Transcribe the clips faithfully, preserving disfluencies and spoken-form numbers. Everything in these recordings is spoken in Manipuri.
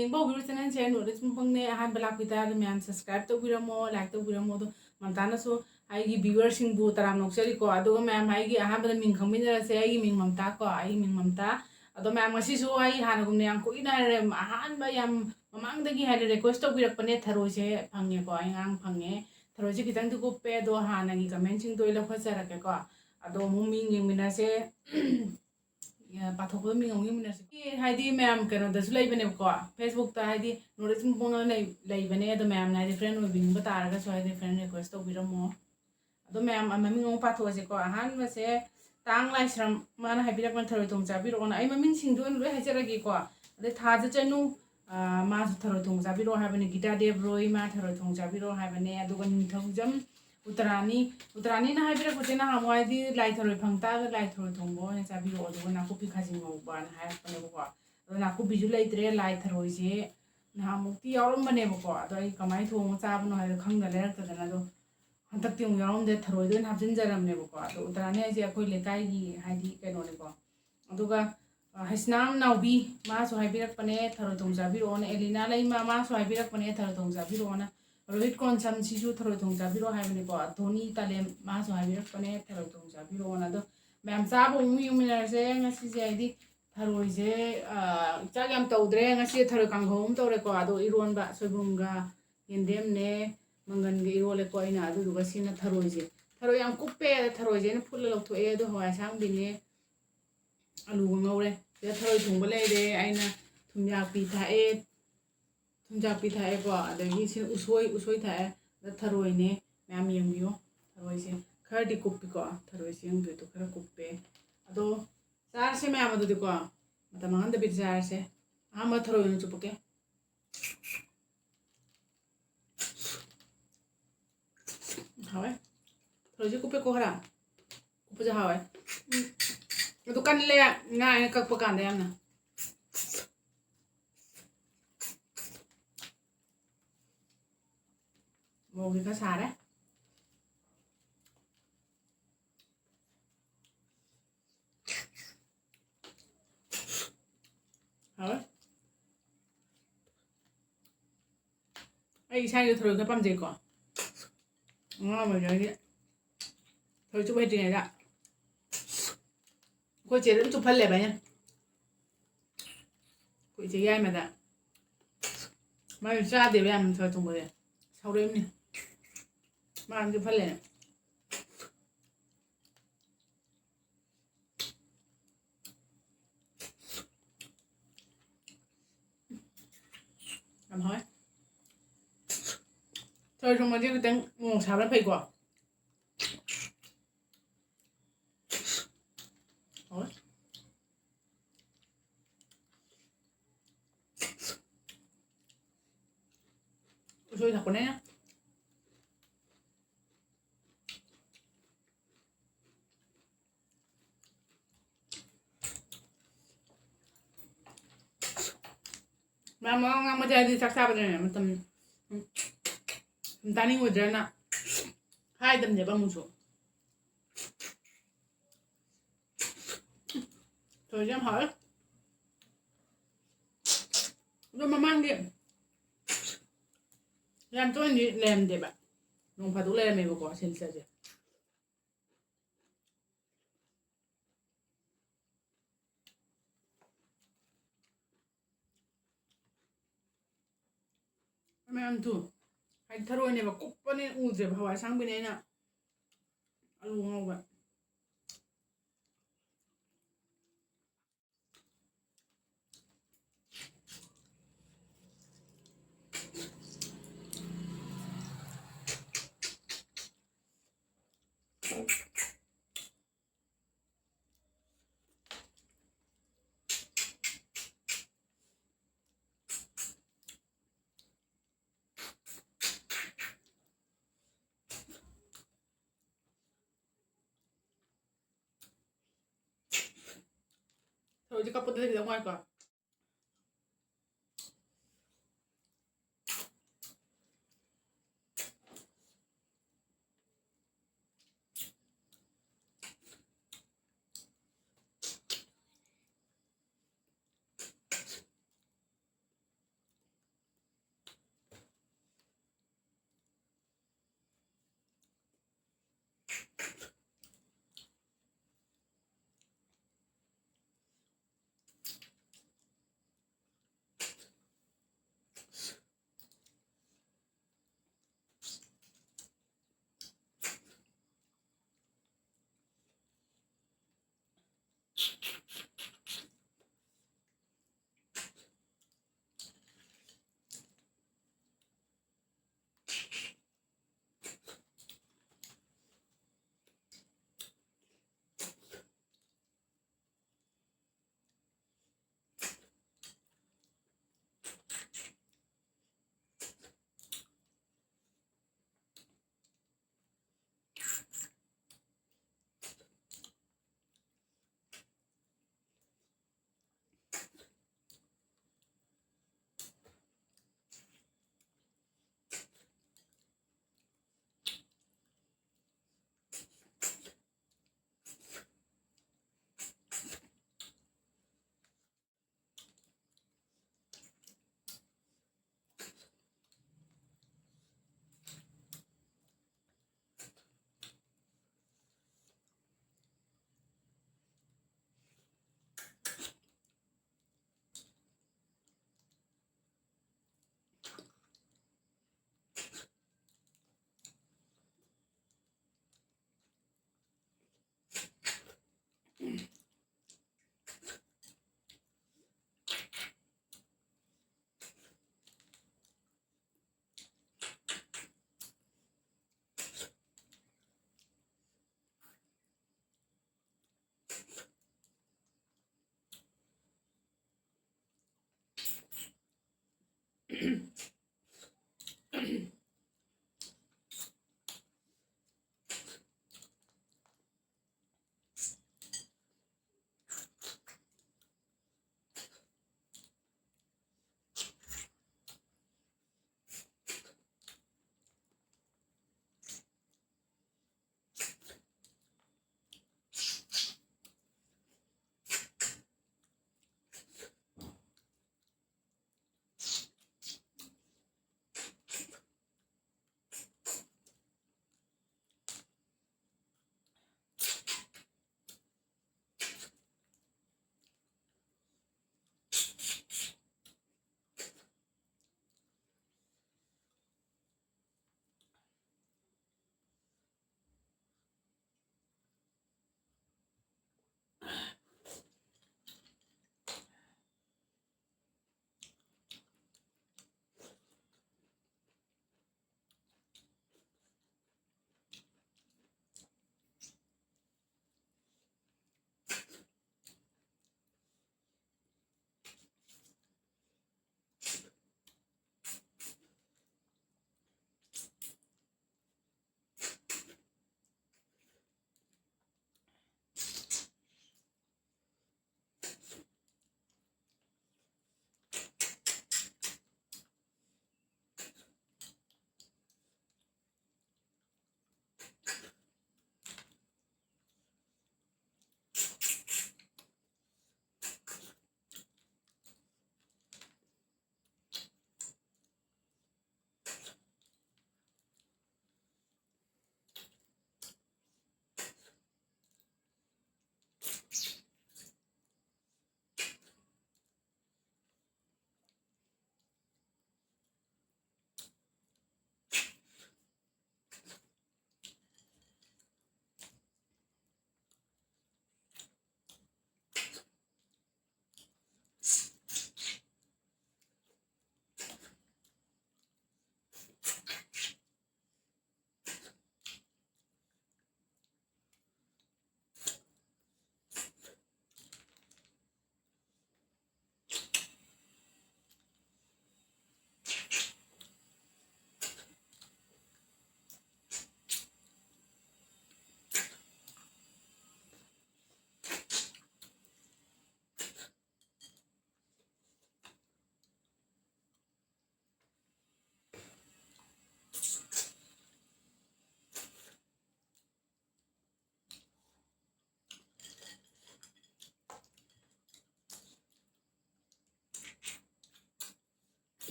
ꯌꯦꯡꯕ ꯍꯧꯕꯤꯔꯣ ꯆꯦꯅꯦꯜꯁꯦ ꯅꯣꯔꯠ ꯏꯁ ꯃꯨꯛꯕꯥꯡꯅꯦ꯫ ꯑꯍꯥꯟꯕ ꯂꯥꯛꯄꯤ ꯇꯥꯔꯗꯤ ꯃꯌꯥꯝ ꯁꯕꯁꯀ꯭ꯔꯥꯏꯕ ꯇꯧꯕꯤꯔꯝꯃꯣ, ꯂꯥꯏꯛ ꯇꯧꯕꯤꯔꯝꯃꯣ꯫ ꯑꯗꯣ ꯃꯝꯇꯥꯅꯁꯨ ꯑꯩꯒꯤ ꯚ꯭ꯌꯨꯋꯔꯁꯤꯡꯕꯨ ꯇꯔꯥꯝꯅ ꯑꯣꯛꯆꯔꯤꯀꯣ꯫ ꯑꯗꯨꯒ ꯃꯌꯥꯝ ꯑꯩꯒꯤ ꯑꯍꯥꯟꯕꯗ ꯃꯤꯡ ꯈꯪꯃꯤꯟꯅꯔꯁꯦ꯫ ꯑꯩꯒꯤ ꯃꯤꯡ ꯃꯝꯇꯥ ꯀꯣ, ꯑꯩꯒꯤ ꯃꯤꯡ ꯃꯝꯇꯥ꯫ ꯑꯗꯣ ꯃꯌꯥꯝ ꯉꯁꯤꯁꯨ ꯑꯩ ꯍꯥꯟꯅꯒꯨꯝꯅ ꯌꯥꯝ ꯀꯨꯏꯅ ꯍꯥꯏꯔꯦ, ꯑꯍꯥꯟꯕ ꯌꯥꯝ ꯃꯃꯥꯡꯗꯒꯤ ꯍꯥꯏꯗꯤ ꯔꯤꯀ꯭ꯋꯦꯁ ꯇꯧꯕꯤꯔꯛꯄꯅꯦ, ꯊꯔꯣꯏꯁꯦ ꯐꯪꯉꯦꯀꯣ, ꯑꯩ ꯉꯔꯥꯡ ꯐꯪꯉꯦ꯫ ꯊꯔꯣꯏꯁꯦ ꯈꯤꯇꯪꯗꯤ ꯀꯨꯞꯄꯦ, ꯑꯗꯣ ꯍꯥꯟꯅꯒꯤ ꯀꯃꯦꯟꯁꯤꯡꯗꯣ ꯑꯩ ꯂꯧꯈꯠꯆꯔꯛꯀꯦꯀꯣ꯫ ꯑꯗꯣ ꯑꯃꯨꯛ ꯃꯤꯡ ꯌꯦꯡꯃꯤꯟꯅꯁꯦ꯫ ꯄꯥꯊꯣꯛꯄꯗ ꯃꯤꯡ ꯑꯃꯨꯛ ꯌꯦꯡꯃꯤꯟꯅꯁꯤ꯫ ꯍꯥꯏꯗꯤ ꯃꯌꯥꯝ ꯀꯩꯅꯣꯗꯁꯨ ꯂꯩꯕꯅꯦꯕꯀꯣ, ꯐꯦꯁꯕꯨꯛꯇ ꯍꯥꯏꯗꯤ ꯅꯣꯔꯠ ꯏꯁ ꯃꯨꯛꯕꯥꯡꯅ ꯂꯩ-, ꯂꯩꯕꯅꯦ꯫ ꯑꯗꯣ ꯃꯌꯥꯝꯅ ꯍꯥꯏꯗꯤ ꯐ꯭ꯔꯦꯟ ꯑꯣꯏꯕꯤꯅꯤꯡꯕ ꯇꯥꯔꯒꯁꯨ ꯍꯥꯏꯗꯤ ꯐ꯭ꯔꯦꯟ ꯔꯤꯀ꯭ꯋꯦꯁ ꯇꯧꯕꯤꯔꯝꯃꯣ꯫ ꯑꯗꯣ ꯃꯌꯥꯝ ꯃꯃꯤꯡ ꯑꯃꯨꯛ ꯄꯥꯊꯣꯛꯑꯁꯤꯀꯣ꯫ ꯑꯍꯥꯟꯕꯁꯦ ꯇꯥꯡ ꯂꯥꯏꯁ꯭ꯔꯝ, ꯃꯥꯅ ꯍꯥꯏꯕꯤꯔꯛꯄꯅ ꯊꯔꯣꯏ ꯊꯣꯡ ꯆꯥꯕꯤꯔꯛꯑꯣꯅ꯫ ꯑꯩ ꯃꯃꯤꯡꯁꯤꯡꯗꯣ ꯑꯣꯏꯅ ꯂꯣꯏ ꯍꯥꯏꯖꯔꯒꯦꯀꯣ꯫ ꯑꯗꯩ ꯊꯥꯖ ꯆꯅꯨ, ꯑ, ꯃꯥꯁꯨ ꯊꯔꯣꯏ ꯊꯣꯡ ꯆꯥꯕꯤꯔꯛꯑꯣ ꯍꯥꯏꯕꯅꯦ꯫ ꯒꯤꯇꯥ ꯗꯦꯕ ꯔꯣꯏ, ꯃꯥ ꯊꯔꯣꯏ ꯊꯣꯡ ꯆꯥꯕꯤꯔꯛꯑꯣ ꯍꯥꯏꯕꯅꯦ꯫ ꯑꯗꯨꯒ ꯅꯤꯡꯊꯧꯖꯝ ꯎꯇꯔꯥꯅꯤ, ꯎꯇꯔꯥꯅꯤꯅ ꯍꯥꯏꯕꯤꯔꯛꯄꯁꯦ ꯅꯍꯥꯟꯋꯥꯏꯗꯤ ꯂꯥꯏ ꯊꯔꯣꯏ ꯐꯪ ꯇꯥꯔꯒ ꯂꯥꯏ ꯊꯔꯣꯏ ꯊꯣꯡꯕ ꯑꯣꯏꯅ ꯆꯥꯕꯤꯔꯛꯑꯣ, ꯑꯗꯨꯒ ꯅꯥꯀꯨꯞꯄꯤ ꯈꯥꯖꯤꯡ ꯉꯧꯕꯅ ꯍꯥꯏꯔꯛꯄꯅꯦꯕꯀꯣ꯫ ꯑꯗꯣ ꯅꯥꯀꯨꯞꯄꯤꯁꯨ ꯂꯩꯇ꯭ꯔꯦ, ꯂꯥꯏ ꯊꯔꯣꯏꯁꯦ ꯅꯍꯥꯟꯃꯨꯛꯇꯤ ꯌꯥꯎꯔꯝꯕꯅꯦꯕꯀꯣ꯫ ꯑꯗꯣ ꯑꯩ ꯀꯃꯥꯏꯅ ꯊꯣꯡꯉ ꯆꯥꯕꯅꯣ ꯍꯥꯏꯕꯗꯣ ꯈꯪꯗ ꯂꯩꯔꯛꯇꯗꯅ, ꯑꯗꯣ ꯍꯟꯗꯛꯇꯤ ꯑꯃꯨꯛ ꯌꯥꯎꯔꯝꯗꯦ, ꯊꯔꯣꯏꯗ ꯑꯣꯏꯅ ꯍꯥꯞꯆꯤꯟꯖꯔꯝꯅꯦꯕꯀꯣ꯫ ꯑꯗꯣ ꯎꯇꯔꯥꯅꯤ ꯍꯥꯏꯁꯦ ꯑꯩꯈꯣꯏ ꯂꯩꯀꯥꯏꯒꯤ ꯍꯥꯏꯗꯤ ꯀꯩꯅꯣꯅꯤꯀꯣ꯫ ꯑꯗꯨꯒ, ꯑ, ꯍꯩꯁꯅꯥꯝ ꯅꯥꯎꯕꯤ, ꯃꯥꯁꯨ ꯍꯥꯏꯕꯤꯔꯛꯄꯅꯦ ꯊꯔꯣꯏ ꯊꯣꯡ ꯆꯥꯕꯤꯔꯛꯑꯣꯅ꯫ ꯑꯦꯂꯤꯅꯥ ꯂꯩꯃ, ꯃꯥꯁꯨ ꯍꯥꯏꯕꯤꯔꯛꯄꯅꯦ ꯊꯔꯣꯏ ꯊꯣꯡ ꯆꯥꯕꯤꯔꯛꯑꯣꯅ꯫ ꯔꯣꯍꯤꯠ ꯀꯣꯟꯁꯝ, ꯁꯤꯁꯨ ꯊꯔꯣꯏ ꯊꯣꯡ ꯆꯥꯕꯤꯔꯛꯑꯣ ꯍꯥꯏꯕꯅꯤꯀꯣ꯫ ꯙꯣꯅꯤ ꯇꯥꯂꯦꯝ, ꯃꯥꯁꯨ ꯍꯥꯏꯕꯤꯔꯛꯄꯅꯦ ꯊꯔꯣꯏ ꯊꯣꯡ ꯆꯥꯕꯤꯔꯛꯑꯣꯅ꯫ ꯑꯗꯣ ꯃꯌꯥꯝ ꯆꯥꯕ ꯑꯃꯨꯛ ꯌꯦꯡꯃꯤꯟꯅꯔꯁꯦ ꯉꯁꯤꯁꯦ꯫ ꯍꯥꯏꯗꯤ ꯊꯔꯣꯏꯁꯦ, ꯑ, ꯆꯥꯛ ꯌꯥꯝ ꯇꯧꯗ꯭ꯔꯦ ꯉꯁꯤ꯫ ꯊꯔꯣꯏ ꯀꯥꯡꯍꯧ ꯑꯃ ꯇꯧꯔꯦꯀꯣ, ꯑꯗꯣ ꯏꯔꯣꯟꯕ ꯁꯣꯏꯕꯨꯝꯒ ꯌꯦꯟꯗꯦꯝꯅꯦ, ꯃꯪꯒꯟꯒ ꯏꯔꯣꯜꯂꯦꯀꯣ ꯑꯩꯅ꯫ ꯑꯗꯨꯗꯨꯒ ꯁꯤꯅ ꯊꯔꯣꯏꯁꯦ, ꯊꯔꯣꯏ ꯌꯥꯝ ꯀꯨꯞꯄꯦ꯫ ꯊꯔꯣꯏꯁꯦ ꯑꯩꯅ ꯐꯨꯠꯂ ꯂꯧꯊꯣꯛꯑꯦ꯫ ꯑꯗꯣ ꯍꯋꯥꯏ ꯑꯁꯥꯡꯕꯤꯅꯦ, ꯑꯂꯨꯒ ꯉꯧꯔꯦ꯫ ꯁꯤꯗ ꯊꯔꯣꯏ ꯊꯣꯡꯕ ꯂꯩꯔꯦ꯫ ꯑꯩꯅ ꯊꯨꯝꯌꯥꯛꯄꯤ ꯊꯥꯛꯑꯦ, ꯊꯨꯝꯌꯥꯛꯄꯤ ꯊꯥꯛꯑꯦꯀꯣ꯫ ꯑꯗꯒꯤ ꯁꯤ ꯎꯁꯣꯏ, ꯎꯁꯣꯏ ꯊꯥꯛꯑꯦ꯫ ꯑꯗ ꯊꯔꯣꯏꯅꯦ, ꯃꯌꯥꯝ ꯌꯦꯡꯕꯤꯌꯣ꯫ ꯊꯔꯣꯏꯁꯦ ꯈꯔꯗꯤ ꯀꯨꯞꯄꯤꯀꯣ, ꯊꯔꯣꯏꯁꯦ ꯌꯦꯡꯕꯤꯌꯨ, ꯈꯔ ꯀꯨꯞꯄꯦ꯫ ꯑꯗꯣ ꯆꯥꯔꯁꯦ ꯃꯌꯥꯝ, ꯑꯗꯨꯗꯤꯀꯣ ꯃꯇꯝ ꯃꯥꯡꯍꯟꯗꯕꯤꯗ ꯆꯥꯔꯁꯦ꯫ ꯑꯍꯥꯟꯕ ꯊꯔꯣꯏ ꯑꯣꯏꯅ ꯆꯨꯞꯄꯛꯀꯦ꯫ ꯍꯥꯎꯋꯦ꯫ ꯊꯔꯣꯏꯁꯦ ꯀꯨꯞꯄꯦꯀꯣ ꯈꯔ꯫ ꯀꯨꯞꯄꯁꯦ ꯍꯥꯎꯋꯦ꯫ ꯎꯝ꯫ ꯑꯗꯨ ꯀꯜꯂꯦ, ꯉꯥ ꯑꯩꯅ ꯀꯛꯄ ꯀꯥꯟꯗ ꯌꯥꯝꯅ꯫ ꯃꯣꯔꯣꯛꯁꯦ ꯈꯔ ꯁꯥꯔꯦ꯫ ꯍꯥꯎꯋꯦ꯫ ꯑꯩ ꯏꯁꯥꯒꯤ ꯊꯔꯣꯏ ꯈꯔ ꯄꯥꯝꯖꯩꯀꯣ꯫ ꯑꯉꯥꯡ ꯑꯣꯏꯔꯤꯉꯩꯒꯤ ꯊꯔꯣꯏ ꯆꯨꯞꯄ ꯍꯩꯇ꯭ꯔꯤꯉꯩꯗ ꯑꯩꯈꯣꯏ ꯆꯦꯗ ꯑꯗꯨꯝ ꯆꯨꯞꯍꯜꯂꯦꯕ ꯑꯩꯅ꯫ ꯑꯩꯈꯣꯏ ꯏꯆꯦ ꯌꯥꯏꯃꯗ꯫ ꯃꯥꯁꯨ ꯆꯥꯗꯦꯕ ꯌꯥꯝ ꯊꯔꯣꯏ ꯊꯣꯡꯕꯁꯦ꯫ ꯁꯥꯎꯔꯛꯏꯕꯅꯤ꯫ ꯃꯥ ꯑꯗꯨꯝ ꯆꯨꯞꯍꯜꯂꯦꯅ꯫ ꯌꯥꯝ ꯍꯥꯎꯋꯦ꯫ ꯊꯔꯣꯏ ꯊꯣꯡꯕꯁꯦ ꯈꯤꯇꯪ ꯃꯣꯔꯣꯛ ꯁꯥꯕꯅ ꯐꯩꯀꯣ꯫ ꯍꯥꯎꯋꯦ꯫ ꯎꯁꯣꯏ ꯊꯥꯛꯄꯅꯦ꯫ ꯃꯌꯥꯝ ꯋꯥ ꯉꯥꯡꯕꯁꯦ ꯍꯥꯏꯗꯤ ꯆꯥꯛ ꯆꯥꯕꯗꯅꯦ ꯃꯇꯝ, ꯎꯝ, ꯁꯨꯝ ꯇꯥꯅꯤꯡꯉꯣꯏꯗ꯭ꯔꯅ ꯍꯥꯏꯗꯕꯅꯦꯕ ꯑꯃꯨꯛꯁꯨ꯫ ꯊꯔꯣꯏꯁꯦ ꯌꯥꯝ ꯍꯥꯎꯋꯦ꯫ ꯑꯗꯣ ꯃꯃꯥꯡꯗꯤ ꯌꯥꯝ ꯇꯣꯏꯅꯗꯤ ꯂꯩꯔꯝꯗꯦꯕ, ꯅꯣꯡ ꯐꯥꯗꯣꯛ ꯂꯩꯔꯝꯃꯦꯕꯀꯣ ꯁꯦꯟꯁꯔꯁꯦ꯫ ꯃꯌꯥꯝꯗꯨ ꯍꯥꯏꯗꯤ ꯊꯔꯣꯏꯅꯦꯕ, ꯀꯨꯞꯄꯅꯦ ꯎꯗ꯭ꯔꯦꯕ, ꯍꯋꯥꯏ ꯑꯁꯥꯡꯕꯤꯅꯦ ꯑꯩꯅ ꯑꯂꯨ ꯉꯧꯕ꯫ ꯊꯔꯣꯏꯁꯦ ꯀꯛꯄꯗꯗꯤ ꯈꯤꯇꯪ ꯋꯥꯏꯀꯣ꯫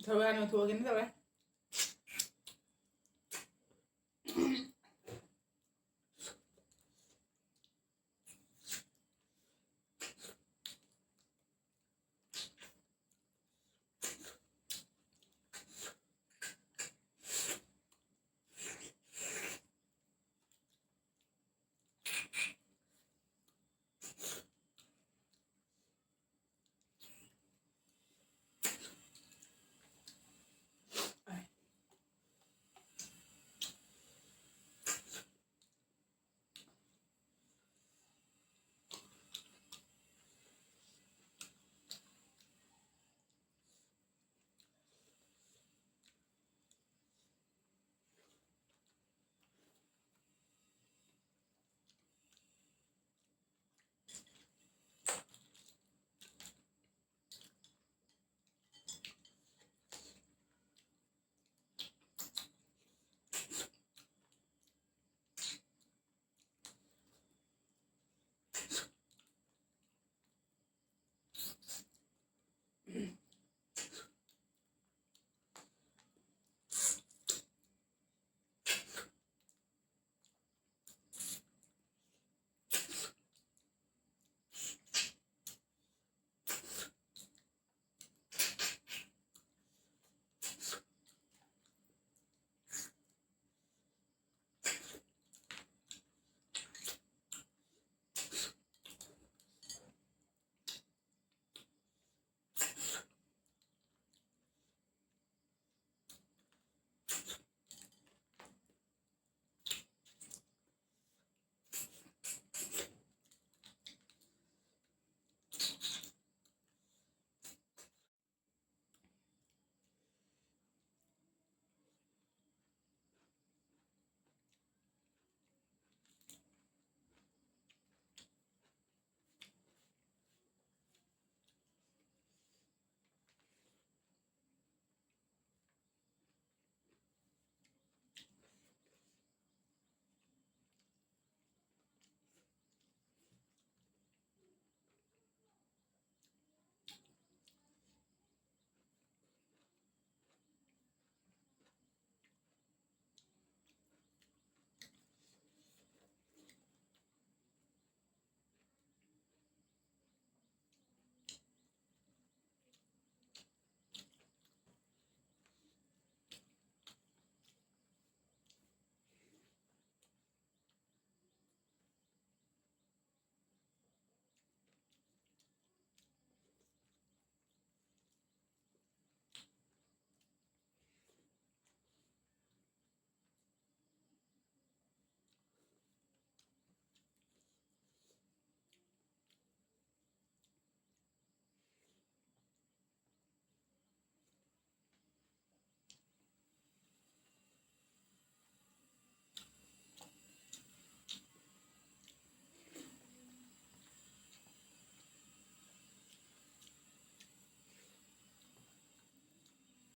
ꯊꯔꯣꯏ ꯍꯥꯟꯅ ꯊꯣꯛꯑꯒꯦꯅ ꯇꯧꯔꯦ꯫